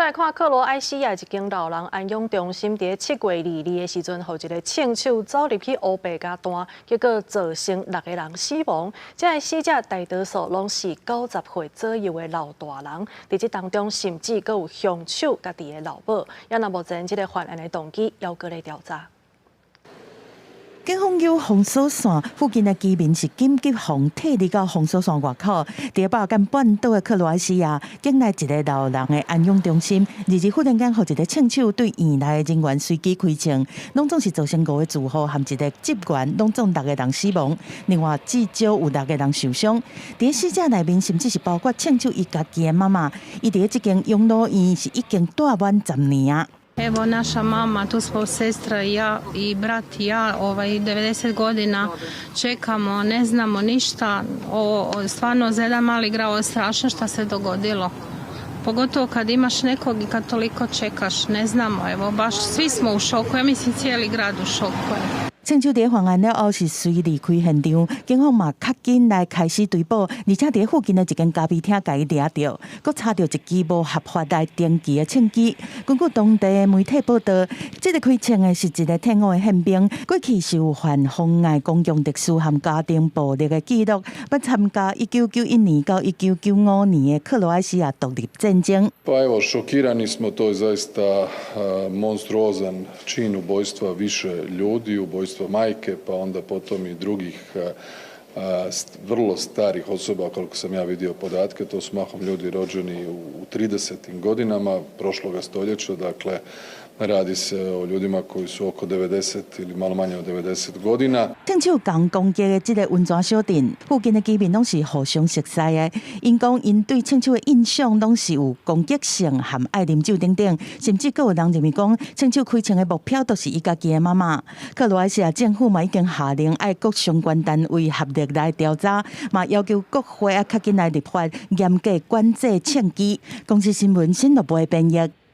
來看克羅埃西亞一間老人安養中心，佇7月22的時陣，予一个槍手走入去烏白共彈，結果造成六个人死亡。這个死者大多數攏是90歲左右的老大人，佇這當中甚至閣有兇手家己的老母。猶若目前這个犯案的動機，猶閣咧調查。警方有封鎖線附近的居民是緊急予撤離到封鎖線外口。佇巴爾幹半島的克羅埃西亞境內一个老人的安養中心，22忽然間予一个槍手對院內的人員隨機開槍，攏總是造成五个住戶和一个職員，攏總六个人死亡。另外至少有六个人受傷。佇死者內面，甚至是包括槍手伊家己的媽媽。伊佇這間養老院是已經住滿10年啊。 Evo, naša mama, tu smo sestra i ja i brat i ja, ovaj, 90 godina čekamo, ne znamo ništa. O, stvarno za jedan mali grad ovo je strašno šta se dogodilo. Pogotovo kad imaš nekog i kad toliko čekaš, ne znamo, evo, baš svi smo u šoku, ja mislim cijeli grad u šoku je. 槍手佇犯案了後是隨離開現場，警方嘛較緊來開始追捕，而且佇附近的一間咖啡廳共伊掠著，閣查著一支無合法來登記的槍支。根據當地的媒體報道，這个開槍的是一个退伍的憲兵，過去是有犯妨礙公共秩序和家庭暴力的記錄，捌參加1991年到1995年的克羅埃西亞獨立戰爭。 Pa evo, šokirani smo, to je zaista monstruozan čin ubojstva više ljudi, ubojstva majke, pa onda potom i drugih vrlo starih osoba, koliko sam ja vidio podatke, to su mahom ljudi rođeni u 30. Godinama prošloga stoljeća, dakle radi se o ljudima koji su oko 90 ili malo manje od 90 godina. 槍手仝攻擊的這个溫泉小鎮附近的居民攏是互相熟似的，𪜶講𪜶對槍手的印象攏是有攻擊性和愛啉酒等等，甚至閣有人認為講槍手開槍的目標都是伊家己的媽媽。克羅埃西亞政府嘛已經下令愛各相關單位合力來調查，嘛要求國會愛較緊來立法嚴格管制槍支。公視新聞新樂部的編譯。